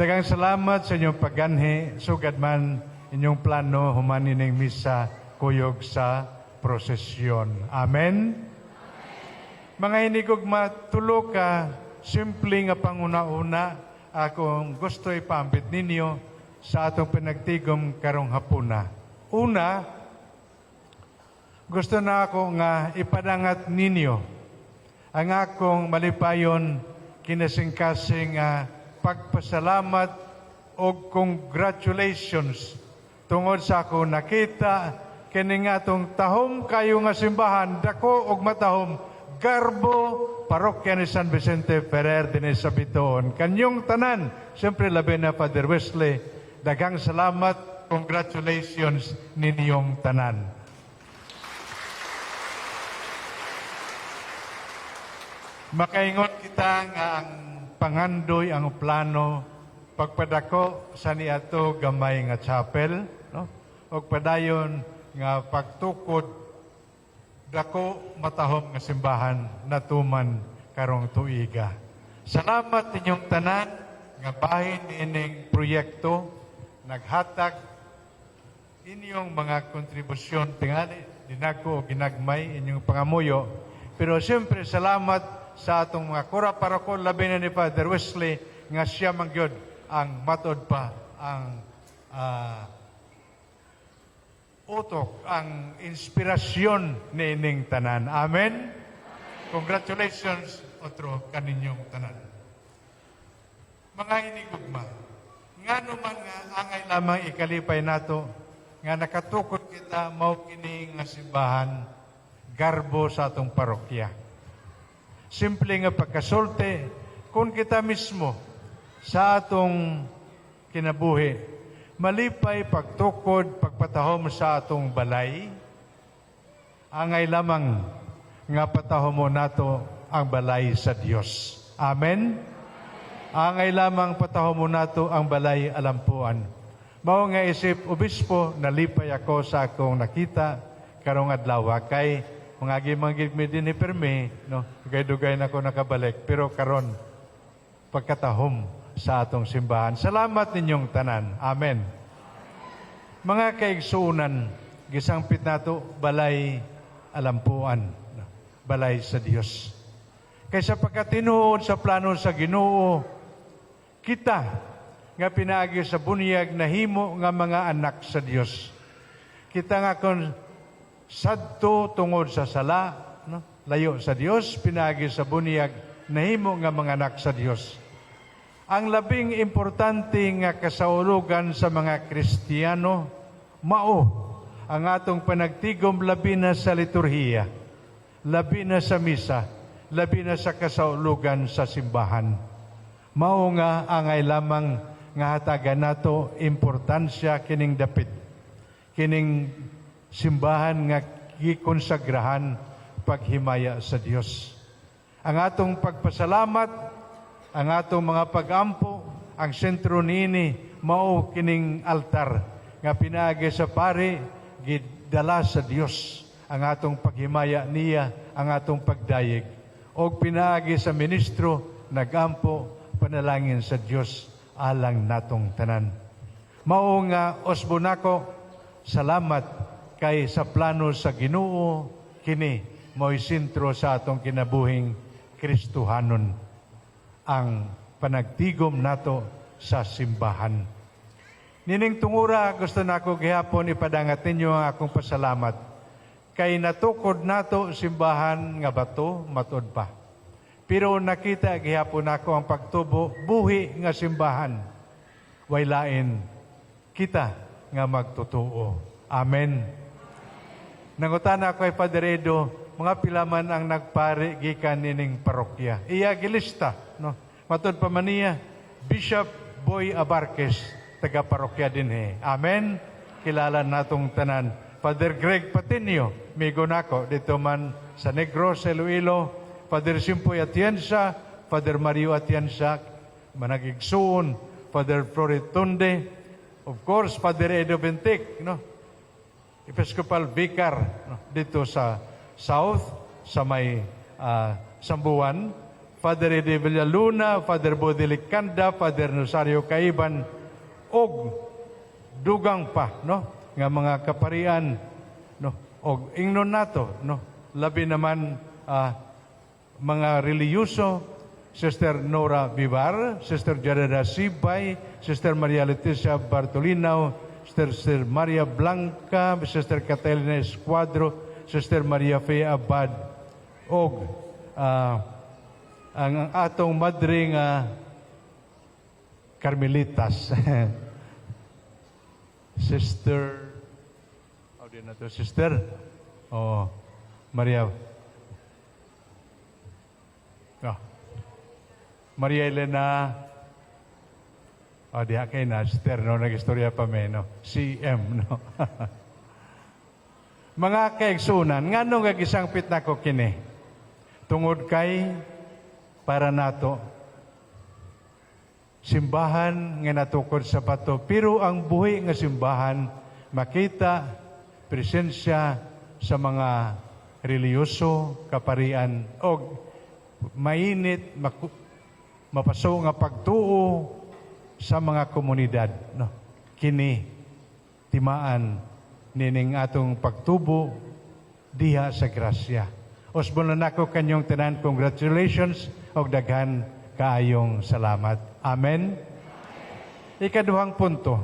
Daghang salamat sa inyong pagganhi, sugad man inyong plano human ining misa kuyog sa prosesyon. Amen. Mga hinigugma, tulo ka simple nga panguna-una akong gusto ipaambit ninyo sa atong pinagtigom karong hapuna. Una, gusto na ako nga ipadangat ninyo ang akong malipayon, kinasingkasing nga pagpasalamat o congratulations tungod sa ako nakita kini nga atong tahom kayo nga simbahan, dako og matahom, garbo Parokya ni San Vicente Ferrer dinhi sa Bitoon. Kanyong tanan, siyempre labi na Father Wesley, daghang salamat, congratulations ninyong tanan. Makaingon kita nga ang pangandoy, ang plano pagpadako sa niadto gamay nga chapel, no, ug padayon nga pagtukod dako matahom nga simbahan natuman karong tuiga. Salamat ninyong tanan nga bahin ining proyekto, naghatag inyong mga kontribusyon, tingali dinako o ginagmay inyong pangamuyo. Pero siyempre salamat sa atong mga kura paroko, labi na ni Father Wesley nga siya man gyud ang matod pa ang utok, ang inspirasyon niining tanan. Amen. Congratulations otro kaninyong tanan. Mga hinigugma, ngano man nga angay lamang ikalipay nato nga nakatukod kita mao kini nga simbahan, garbo sa atong parokya? Simple nga pagkasulti, kung kita mismo sa atong kinabuhi malipay pagtukod, pagpatahom sa atong balay, angay lamang nga patahom mo nato ang balay sa Dios. Amen. Angay lamang patahom mo nato ang balay alampuan. Mao nga isip obispo, nalipay ako sa akong nakita karong adlaw kay mga gimang mi dinhi permi, no, dugay-dugay na ko nakabalik, pero karon pagkatahom sa atong simbahan. Salamat ninyong tanan. Amen. Mga kaigsuonan, gisangpit nato balay alampuan, no, balay sa Dios. Kaysa pagkatinuod sa plano sa Ginoo, kita nga pinaagi sa bunyag nahimo nga mga anak sa Dios. Kita nga kon sadto tungod sa sala, no, layo sa Dios, pinaagi sa bunyag nahimo nga mga anak sa Dios. Ang labing importante nga kasaulugan sa mga Kristiyano mao ang atong panagtigom, labi na sa liturhiya, labi na sa misa, labi na sa kasaulugan sa simbahan. Mao nga angay lamang nga hatagan nato importansya kining dapit, kining simbahan nga gikonsagrahan paghimaya sa Dios. Ang atong pagpasalamat, ang atong mga pagampo, ang sentro niini mao kining altar nga pinaagi sa pari gidala sa Dios ang atong paghimaya niya, ang atong pagdayeg. Og pinaagi sa ministro nagampo, panalangin sa Dios alang natong tanan. Mao nga usbo nako, salamat kay sa plano sa Ginoo kini mao'y sentro sa atong kinabuhing Kristohanon, ang panagtigom nato sa simbahan. Nining tungura, gusto nako gihapon ipadangat ninyo ang akong pasalamat kay natukod nato simbahan nga bato, matud pa. Pero nakita gihapon nako ang pagtubo, buhi nga simbahan. Way lain kita nga magtutuo. Amen. Nangutana ko kay Padre Edo, mga pila man ang nagpari gikan nining parokya. Iya gilista, no? Matud pa man niya, Bishop Boy Abarquez, taga parokya dinhi. Amen. Kilala natong tanan. Father Greg Patinio, migo nako dito man sa Negros, Iloilo. Father Simpoy Atienza, Father Mario Atienza, managigsuon, Father Floritunde, of course, Father Edo Bentic, no? Episcopal Vicar, no, dito sa South, sa may Sambuan, Father Eddie Villaluna, Father Bodi Licanda, Father Rosario Kaiban, og dugang pa, no, nga mga kaparian, no, og ingnon nato, no, labi naman mga relihiyoso, Sister Nora Vivar, Sister Gerarda Sibay, Sister Maria Leticia Bartolino, Sister Maria Blanca, Sister Catalina Escuadro, Sister Maria Fe Abad, og ang atong madre nga Carmelitas, Sister, oh, di na to, Sister, oh, Maria, oh, Maria Elena, oh, diha kay na, Sister, no, nag-istorya pa me, no, CM, no. Mga kaigsunan, ngano nga gisangpit nako kini? Tungod kay para nato simbahan nga natukod sa bato, pero ang buhi nga simbahan makita presensya sa mga relihiyoso, kaparian og mainit mapaso nga pagtuo sa mga komunidad, no? Kini timaan nining atong pagtubo diha sa grasya. Usbon na nako kanyong tanan, congratulations og daghan kaayong salamat. Amen. Ikaduhang punto.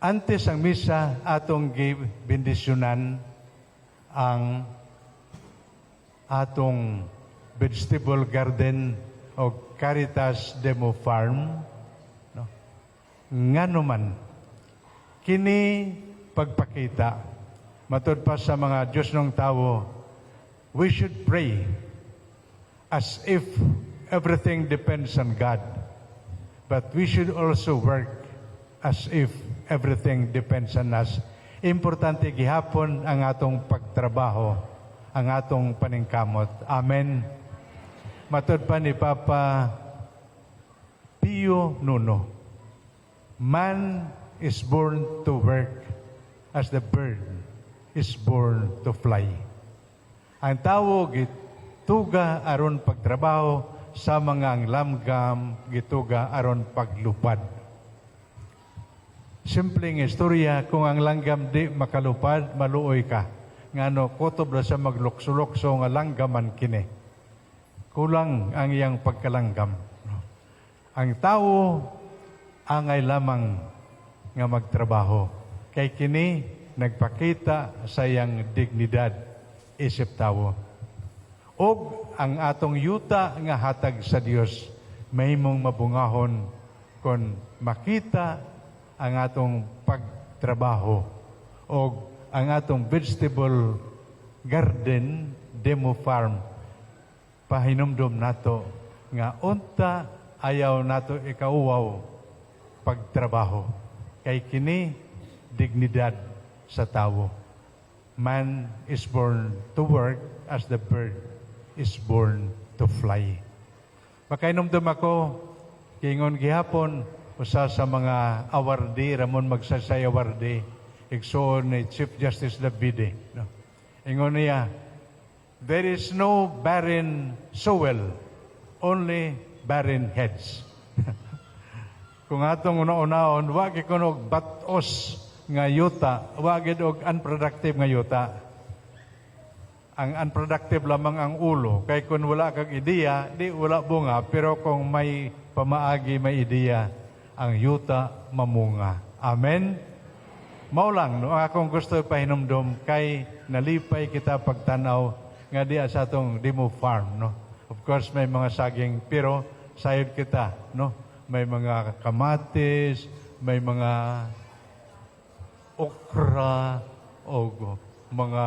Antes ang misa, atong gibendisyonan ang atong vegetable garden o Caritas Demo Farm. No? Ngano man, kini pagpakita, matud pa sa mga Diyos ng tao, we should pray as if everything depends on God. But we should also work as if everything depends on us. Importante gihapon ang atong pagtrabaho, ang atong paningkamot. Amen. Matud pa ni Papa Pio Nono, "Man is born to work as the bird is born to fly." Ang tawo gituga aron pagtrabaho sama nga ang lamgam gituga aron paglupad. Simpleng istorya, kung ang langgam di makalupad, maluoy ka. Ngano, kutob ra sa maglukso-lukso nga langgaman kini. Kulang ang iyang pagkalanggam. Ang tao angay lamang nga magtrabaho. Kay kini nagpakita sa iyang dignidad isip tawo. Og ang atong yuta nga hatag sa Dios mahimong mabungahon kon makita ang atong pagtrabaho og ang atong vegetable garden demo farm, pahinumdom nato nga unta ayaw nato ikauwaw pagtrabaho kay kini dignidad sa tawo. Man is born to work as the bird is born to fly. Makainumdum ako, kingon gihapon, usa sa mga awardee, Ramon Magsaysay awardee, igsoon ni Chief Justice Davide. No? Ingon niya, "There is no barren soil, only barren heads." Kung atong una-unaon, wa gyud kuno og batos nga yuta, wa gyud og unproductive nga yuta. Ang unproductive lamang ang ulo. Kay kung wala kag ideya, di wala bunga. Pero kung may pamaagi, may ideya, ang yuta mamunga. Amen? Mao lang, no, ang akong gusto pahinumdom kay nalipay kita pagtanaw nga diya sa atong demo farm, no. Of course, may mga saging, pero sayod kita, no. May mga kamatis, may mga okra o mga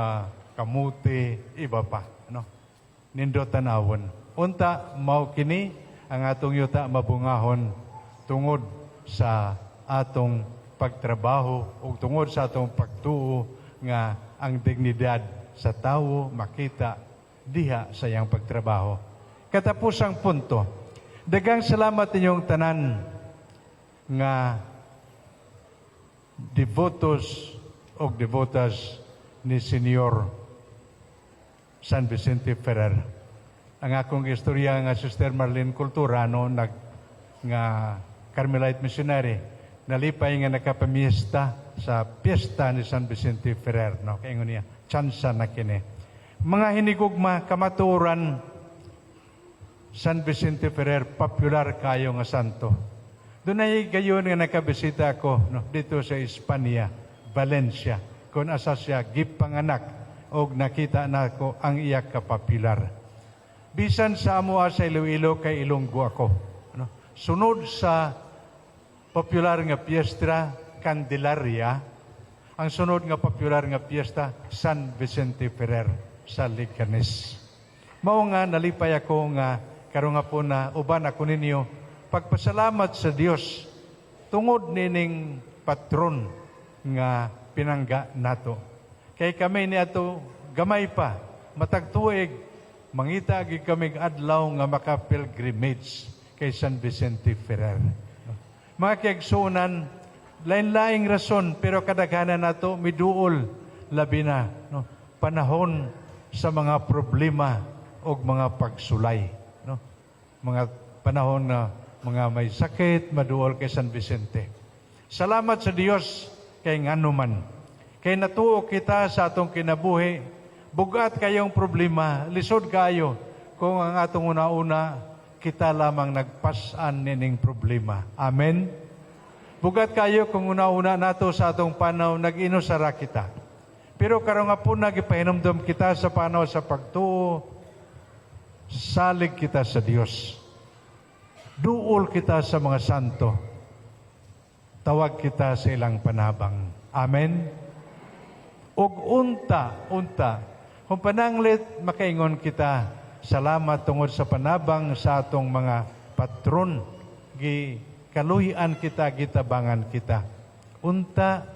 kamuti, iba pa, no. Nindot tanawon. Unta mao kini ang atong yuta mabungahon tungod sa atong pagtrabaho ug tungod sa atong pagtuo nga ang dignidad sa tawo makita diha sa iyang pagtrabaho. Katapusang punto. Daghang salamat inyong tanan nga devotos o devotas ni Senyor San Vicente Ferrer. Ang akong istorya nga Sister Marlene Cultura, no, nag nga Carmelite missionary, nalipay nga nakapamiesta sa piyesta ni San Vicente Ferrer, no. Kay ingon niya, tsansa na kini. Mga hinigugma, kamatuoran, San Vicente Ferrer popular kayo nga santo. Dunay gayon nga nakabisita ako, no, dito sa Espanya, Valencia, kung asa siya gipanganak og nakita nako ang iya kapopular. Bisan sa amoa sa Iloilo, kay Ilonggo ako. No? Sunod sa popular nga piyesta Candelaria, ang sunod nga popular nga piyesta San Vicente Ferrer sa Leganes. Mao nga nalipay ako nga karon nga po na uban ako ninyo pagpasalamat sa Dios tungod nining patron nga pinangga nato. Kay kami ni ato gamay pa, matag tuig mangita gyud kami adlaw nga maka-pilgrimage kay San Vicente Ferrer. Mga kaigsuonan, lain-laing rason, pero kadaghanan nato miduol labi na, no, panahon sa mga problema o mga pagsulay, no? Mga panahon na mga may sakit, maduol kay San Vicente. Salamat sa Dios kay nganuman. Kay natuo kita sa atong kinabuhi, bugat kayong problema, lisod kayo kung ang atong una-una kita lamang nagpas-an nining problema. Amen. Bugat kayo kung una-una nato sa atong panaw nag-inusara kita. Pero karon nga po nagipahinumdom kita sa panaw sa pagtuo, salig kita sa Dios. Duol kita sa mga santo. Tawag kita sa ilang panabang. Amen. Ug unta, unta, kung pananglit makaingon kita, salamat tungod sa panabang sa atong mga patron, gi kaluy-an kita, gitabangan kita. Unta,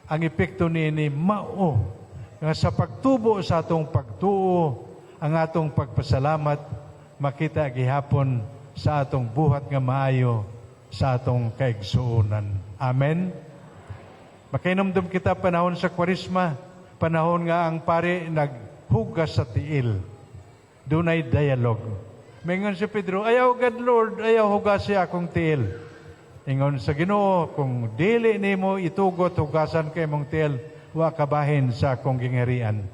ang epekto niini mao nga sa pagtubo sa atong pagtuo, ang atong pagpasalamat, makita gihapon sa atong buhat nga maayo sa atong kaigsuonan. Amen. Makainomdom kita panahon sa Kwaresma, panahon nga ang pare naghugas sa tiil. Dunay dialogue. Mingon si Pedro, "Ayaw gad, Lord, ayaw hugasi akong tiil." Ingon sa Ginoo, "Kung dili nimo itugot hugasan kay imong tiil, wa ka bahin sa akong gingharian."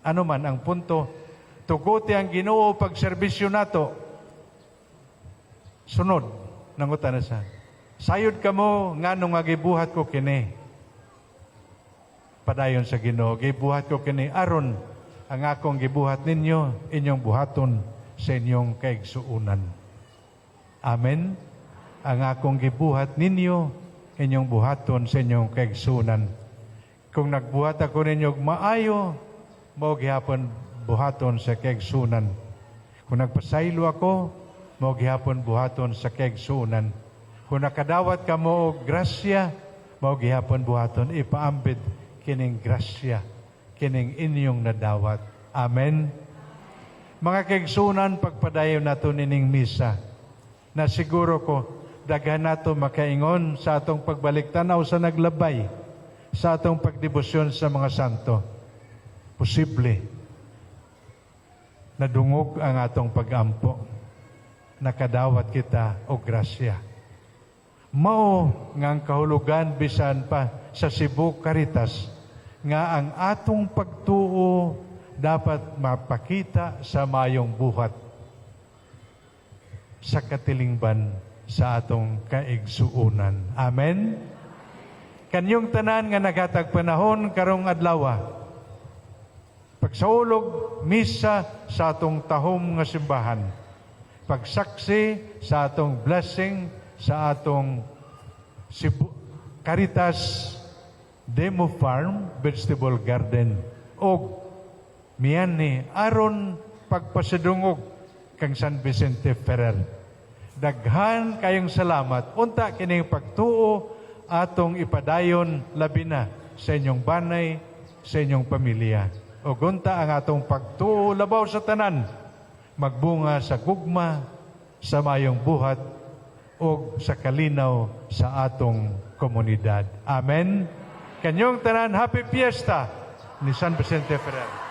Ano man ang punto, tuguti ang Ginoo pag serbisyo nato. Sunod, nangutana sa. "Sayod kamo ngano nga gibuhat ko kini?" Padayon sa Ginoo, "Gibuhat ko kini aron ang akong gibuhat ninyo, inyong buhaton sa inyong kaigsuunan." Amen. Ang akong gibuhat ninyo, inyong buhaton sa inyong kaigsuunan. Kung nagbuhat ako ninyo og maayo, mao gihapon buhaton sa kaigsuunan. Kung nagpasaylo ako, mao gihapon buhaton sa kaigsuunan. Kung nakadawat kamo og grasya, mao gihapon buhaton ipaambit kining grasya, kining inyong nadawat. Amen. Mga kaigsunan, pagpadayon nato nining misa, na siguro ko daghan nato makaingon sa atong pagbalik tanaw sa naglabay, sa atong pagdebosyon sa mga santo. Posible nadungog ang atong pagampo. Nakadawat kita og grasya. Mao nga ang kahulugan bisan pa sa Cebu Caritas nga ang atong pagtuo dapat mapakita sa mayong buhat sa katilingban sa atong kaigsuonan. Amen? Kanyong tanan nga naghatag panahon karong adlaw, pagsaulog misa sa atong tahom nga simbahan. Pagsaksi sa atong blessing sa atong Cebu Caritas Demo Farm Vegetable Garden og miani aron pagpasidungog kang San Vicente Ferrer. Daghan kayong salamat. Unta kining pagtuo atong ipadayon labi na sa inyong banay, sa inyong pamilya. O unta ang atong pagtuo labaw sa tanan magbunga sa gugma, sa mayong buhat o sa kalinaw sa atong komunidad. Amen. Kanyong tanan, happy fiesta ni San Vicente Ferrer.